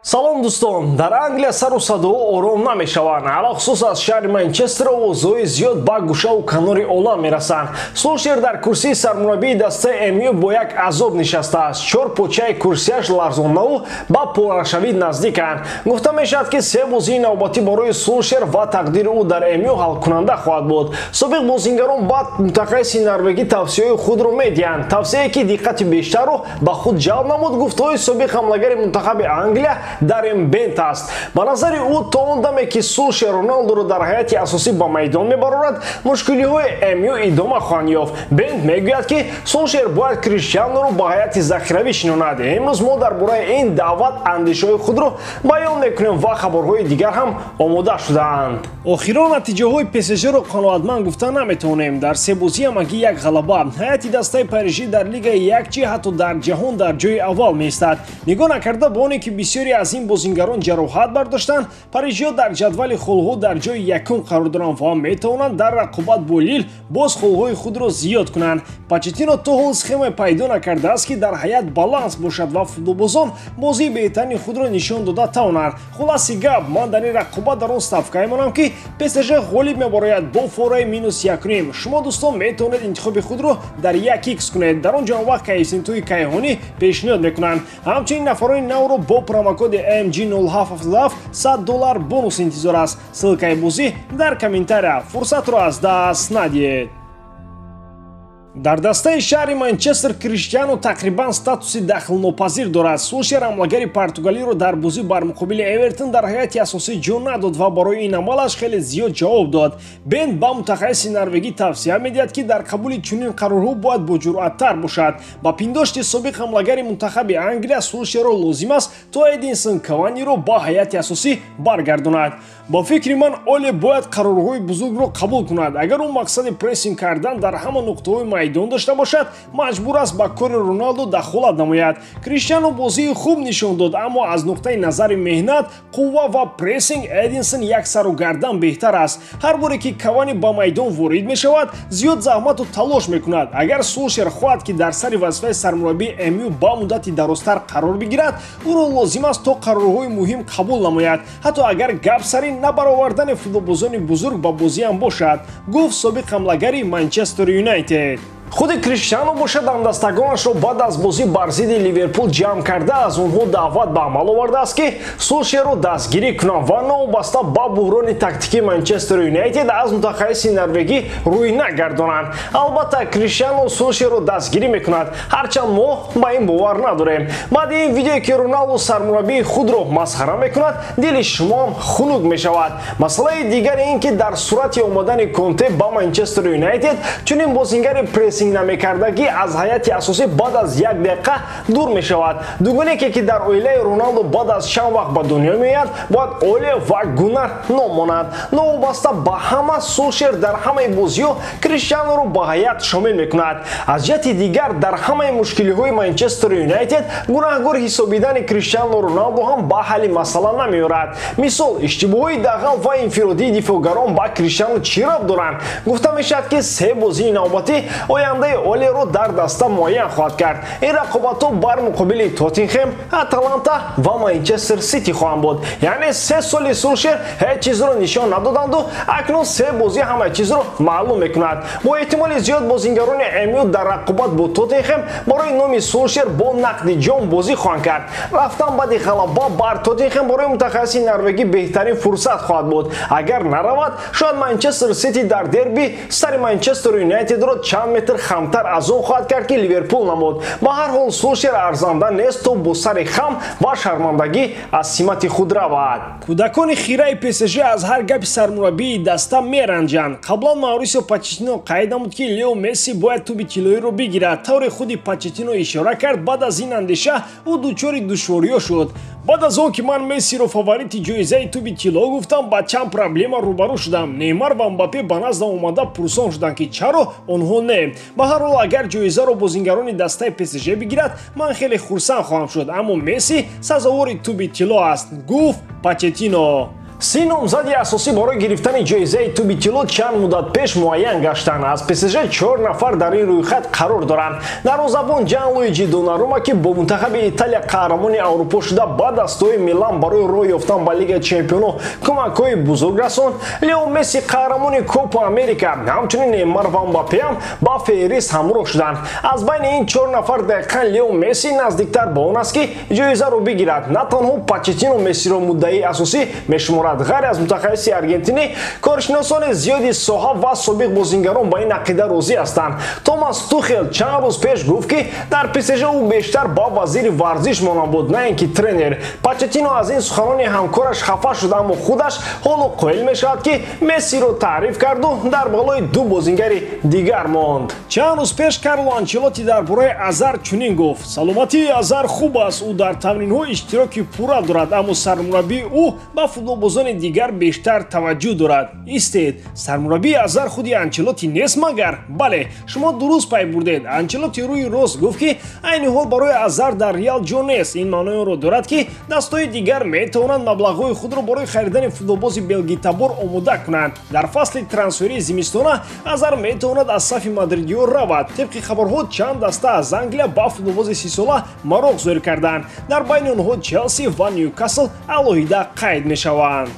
Салом, дӯстон! Дар Англия сару садоҳо ором намешаванд. Алахусус аз шаҳри Манчестер овозҳои зиёд ба гӯшаву канори олам мерасанд. Сулшер дар курсии сармураббии дастаи МЮ бо як азоб нишастааст. Чор почаи курсияш ларзонаву ба порашавӣ наздиканд. Гуфта мешавад, ки се бозии навбатӣ барои Сулшер ва тақдири ӯ дар МЮ ҳалкунанда хоҳад буд. Собиқ бозингарон ба мутахассиси норвегӣ тавсияҳои худро медиҳанд. Тавсияе, ки диққати бештарро ба худ ҷалб намуд, гуфтаҳои собиқ ҳамлагари мунтахаби Англия Даррен Бент аст. Ба назари ӯ, то он даме ки Сулшер Роналдуро дар ҳайати асосӣ ба майдон мебарорад, мушкилиҳои МЮ идома хоҳанд ёфт. Бент мегӯяд, ки Сулшер бояд Криштиануро ба ҳайати захиравӣ шинонад. Имрӯз мо дар бораи ин даъват андешаҳои худро баён мекунем ва хабарҳои дигар ҳам омода шудаанд. Охирон натиҷаҳои ПСЖ-ро қаноатманд гуфта наметавонем. Дар се бозӣ ҳамагӣ як ғалаба. Ҳайати дастаи парижӣ дар лигаи якчи ҳатто дар ҷаҳон дар ҷои аввал меистад. Нигоҳ накарда ба оне ки бисёре аз ин бозингарон ҷароҳат бардоштанд, парижиҳо дар ҷадвали холҳо дар ҷои якум қарор доранд ва метавонанд дар рақобат бо Лил боз холҳои худро зиёд кунанд. Почеттино то ҳол схемае пайдо накардааст, ки дар ҳайат баланс бошад ва футболбозон бозии беҳтарини худро нишон дода тавонанд. Хулоси гап, ман дар ин рақобат дар он ставка мемонам, ки ПСЖ ғолиб мебарояд бо фораи -1.5. Шумо, дӯстон, метавонед интихоби худро дар 1 х кунед. Дар он ҷо он вақт коэффисиентҳои кайҳонӣ пешниҳод мекунанд. Ҳамчунин нафарони навро бо промокоди MG0777 $100 бонус интизор аст. Ссылкаи бозӣ дар комментария. Фурсатро аз даст надиҳед. Дар дастаи шаҳри Манчестер Криштиану тақрибан статуси дахлнопазир дорад. Сулшер ҳамлагари португалиро дар бозӣ бар муқобили Эвертон дар ҳайати асосӣ ҷо надод ва барои ин амалаш хеле зиёд ҷавоб дод. Бент ба мутахассиси норвегӣ тавсия медиҳад, ки дар қабули чунин қарорҳо бояд боҷуръаттар бошад. Ба пиндошти собиқ ҳамлагари мунтахаби Англия, Сулшерро лозим аст, то Эдинсон Каваниро ба ҳайати асосӣ баргардонад. Ба фикри ман, Оле бояд қарорҳои бузургро қабул кунад. Агар ӯ мақсади прессинг кардан дар ҳама нуқтаҳои майдон дошта бошад, маҷбур аст ба кори Роналдо дахолат намояд. Криштиану бозии хуб нишон дод, аммо аз нуқтаи назари меҳнат, қувва ва прессинг Эдинсон як сару гардан беҳтар аст. Ҳар боре ки Кавани ба майдон ворид мешавад, зиёд заҳмату талош мекунад. Агар Сулшер хоҳад, ки дар сари вазифаи сармураббии МЮ ба муддати дарозтар қарор бигирад, ӯро лозим аст, то қарорҳои муҳим қабул намояд, ҳатто агар гап сари набаровардани футболбозони бузург ба бозиам бошад, гуфт собиқ ҳамлагари Манчестер Юнайтед. Худи Криштиану бошад, ҳамдастагонашро баъд аз бозӣ бар зидди Ливерпул ҷамъ карда, аз онҳо даъват ба амал овардааст, ки Сулшерро дастгирӣ кунанд ва новобаста ба буҳрони тактикии Манчестер Юнайтед аз мутахассиси норвегӣ рӯй нагардонанд. Албатта, Криштиану Сулшерро дастгирӣ мекунад, ҳарчанд мо ба ин бовар надорем. Баъди ин видеое, ки Роналду сармураббии худро масхара мекунад, дили шумоам хунук мешавад. Масъалаи дигаре ин ки дар сурати омадани Конте ба Манчестер Юнайтед, чунин бозингари прессинг намекардагӣ аз ҳайати асосӣ баъд аз як дақиқа дур мешавад. Дугонеке, ки дар оилаи Роналду баъд аз чанд вақт ба дунё меояд, бояд Оле ва Гунар ном монад. Новобаста ба ҳама, Сулшер дар ҳамаи бозиҳо Криштиануро ба ҳайат шомил мекунад. Аз ҷиҳати дигар, дар ҳамаи мушкилиҳои Манчестер Юнайтед гунаҳгор ҳисобидани Криштиану Роналду ҳам ба ҳалли масъала намеорад. Мисол, иштибоҳои дағал ва инфиродии дифоъгарон ба Криштиану чӣ рабт доранд? Гуфта мешавад, ки се бозии навбатӣ ояндаи Олеро дар даста муайян хоҳад кард. Ин рақобатҳо бар муқобили Тоттенхем, Аталанта ва Манчестер Сити хоҳанд буд. Яъне 3 соли Сулшер ҳеҷ чизро нишон надоданду акнун се бозӣ ҳама чизро маълум мекунад. Бо эҳтимоли зиёд, бозингарони МЮ дар рақобат бо Тоттенхем барои номи Сулшер бо нақди ҷон бозӣ хоҳанд кард. Рафтан баъди ғалаба бар Тоттенхем барои мутахассиси норвегӣ беҳтарин фурсат хоҳад буд. Агар наравад, шояд Манчестер Сити дар дерби сари Манчестер Юнайтедро чанд метр хамтар аз он хоҳад кард, ки Ливерпул намуд. Ба ҳар ҳол, Сулшер арзанда нест, то бо сари хам ва шармандагӣ аз симати худ равад. Кӯдакони хираи ПСЖ аз ҳар гапи сармураббии даста меранҷанд. Қаблан Маурисио Почеттино қайд намуд, ки Лео Месси бояд тӯби тиллоиро бигирад. Тавре худи Почеттино ишора кард, баъд аз ин андеша ӯ дучори душвориҳо шуд. Баъд аз он ки ман Мессиро фаворити ҷоизаи тӯби тилло гуфтам, ба чанд проблема рӯбарӯ шудам. Неймар ва Мбаппе ба наздам омада, пурсон шуданд, ки чаро онҳо не. Ба ҳар ҳол, агар ҷоизаро бозингарони дастаи ПСЖ бигирад, ман хеле хурсанд хоҳам шуд, аммо Месси сазовори тӯби тилло аст, гуфт Почеттино. Си номзади асосӣ барои гирифтани ҷоизаи туби тилло чанд муддат пеш муайян гаштанд. Аз ПСЖ 4 нафар дар ин рӯйхат қарор доранд. Дарвозабон Ҷанлуиҷи Донарума, ки бо мунтахаби Италия қаҳрамони Аврупо шуда, ба дастҳои Милан барои роҳ ёфтан ба Лигаи Чемпионҳо кӯмакҳои бузург расонд. Лео Месси, қаҳрамони Копа Америка, ҳамчунин Неймар ва Мбаппе ҳам ба феҳрист ҳамроҳ шуданд. Аз байни ин 4 нафар дақиқан Лео Месси наздиктар ба он аст, ки ҷоизаро бигирад. На танҳо Почеттино Мессиро муддаии асосӣ мешуморад, ғайр аз мутахассиси аргентинӣ, коршиносони зиёди соҳа ва собиқ бозингарон ба ин ақида розӣ ҳастанд. Томас Тухел чанд рӯз пеш гуфт, ки дар ПСЖ ӯ бештар ба вазири варзиш монанд буд, на ин ки тренер. Почеттино аз ин суханони ҳамкораш хафа шуд, аммо худаш ҳоло қоил мешавад, ки Мессиро таъриф карду дар болои ду бозингари дигар монд. Чанд рӯз пеш Карло Анчелотти дар бораи Азар чунин гуфт: саломатии Азар хуб аст, ӯ дар тамринҳо иштироки пурра дорад, аммо сармураббии ӯ ба футболбозони дигар бештар таваҷҷӯҳ дорад. Истед, сармураббии Азар худи Анчелотти нест магар? Бале, шумо дуруст пай бурдед. Анчелотти рӯи рост гуфт, ки айни ҳол барои Азар дар Реал ҷо нест. Ин маънои онро дорад, ки дастҳои дигар метавонанд маблағҳои худро барои харидани футболбози белгитабор омода кунанд. Дар фасли трансферии зимистона Азар метавонад аз сафи мадридиё равад. Тибқи хабарҳо, чанд даста аз Англия ба футболбози 30-сола мароқ зоҳир карданд. Дар байни онҳо Челси ва Ньюкасл алоҳида қайд мешаванд.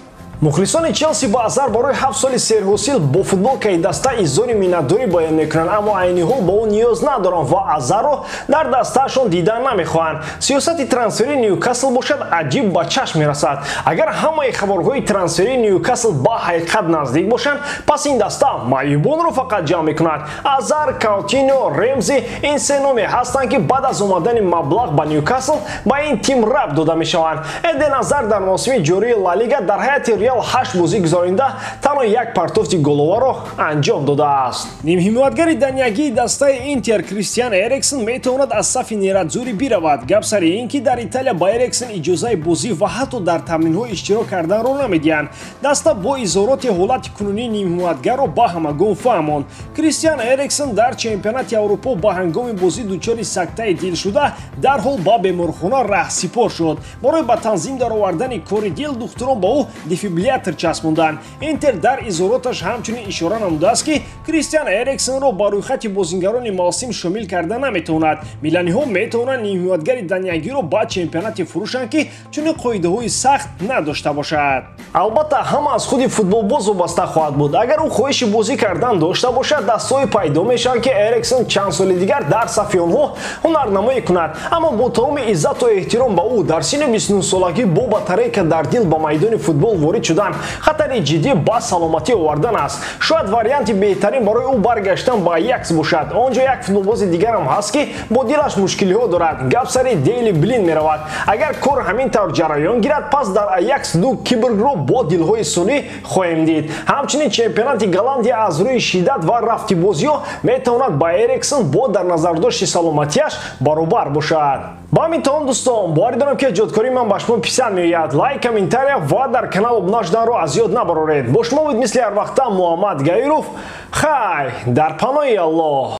Мухлисони Челси ба Азар барои 7 соли серҳосил бо футболкаи даста изҳори миннатдорӣ баён мекунанд, аммо айни ҳол ба ӯ ниёз надоранд ва Азарро дар дастаашон дидан намехоҳанд. Сиёсати трансферии Ньюкасл бошад аҷиб ба чашм мерасад. Агар ҳамаи хабарҳои трансферии Ньюкасл ба ҳақиқат наздик бошанд, пас ин даста маъюбонро фақат ҷамъ мекунад. Азар, Каутиньо, Ремзи ин се номе ҳастанд, ки баъд аз омадани маблағ ба Ньюкасл ба ин тим рабт дода мешаванд. Эден Азар дар мавсими ҷории Ла Лига дар ҳайати Реал 8 бозӣ гузаронида танҳо як партофти головаро анҷом додааст. Нимҳимоятгари даниягии дастаи Интер Кристиан Эриксон метавонад аз сафи Нерадзури биравад. Гап сари ин ки дар Италия ба Эриксон иҷозаи бозӣ ва ҳатто дар тамринҳо иштирок карданро намедиҳанд. Даста бо изҳороти ҳолати кунунии нимҳимоятгарро ба ҳамагон фаҳмонд. Кристиан Эриксон дар чемпионати Аврупо ба ҳангоми бозӣ дучори сактаи дил шуда, дарҳол ба беморхона раҳсипор шуд. Барои ба танзим даровардани кори дил духтурон ба ӯ дефибриллятор часпонданд. Интер дар изҳороташ ҳамчунин ишора намудааст, ки Кристиан Эриксонро ба рӯйхати бозингарони мавсим шомил карда наметавонад. Миланиҳо метавонанд нимҳимоятгари даниягиро ба чемпионате фурӯшанд, ки чунин қоидаҳои сахт надошта бошад. Албатта, ҳама аз худи футболбоз вобаста хоҳад буд. Агар ӯ хоҳиши бозӣ кардан дошта бошад, дастҳое пайдо мешаванд, ки Эриксон чанд соли дигар дар сафи онҳо ҳунарнамоӣ кунад. Аммо бо тамоми иззату эҳтиром ба ӯ, дар синни 29-солагӣ бо батарейка дар дил ба майдони футбол ворид шудан хатари ҷиддӣ ба саломатӣ овардан аст. Шояд варианти беҳтарин барои ӯ баргаштан ба Аякс бошад. Он ҷо як футболбози дигарам ҳаст, ки бо дилаш мушкилиҳо дорад. Гап сари Дейли Блин меравад. Агар кор ҳамин тавр ҷараён гирад, пас дар Аякс ду киборгро бо дилҳои сунъӣ хоҳем дид. Ҳамчунин чемпионати Голландия аз рӯи шиддат ва рафти бозиҳо метавонад ба Эриксон бо дар назардошти саломатиаш баробар бошад. Ба ҳамин тамом, дӯстон, боварӣ дорам, ки эҷодкории ман ба шумо писанд меояд. Лайк, комментария ва дар канал обуна шуданро аз ёд набароред. Бо шумо буд мисли ҳар вақта Муҳаммад Гаиров. Хай, дар паноҳи Аллоҳ.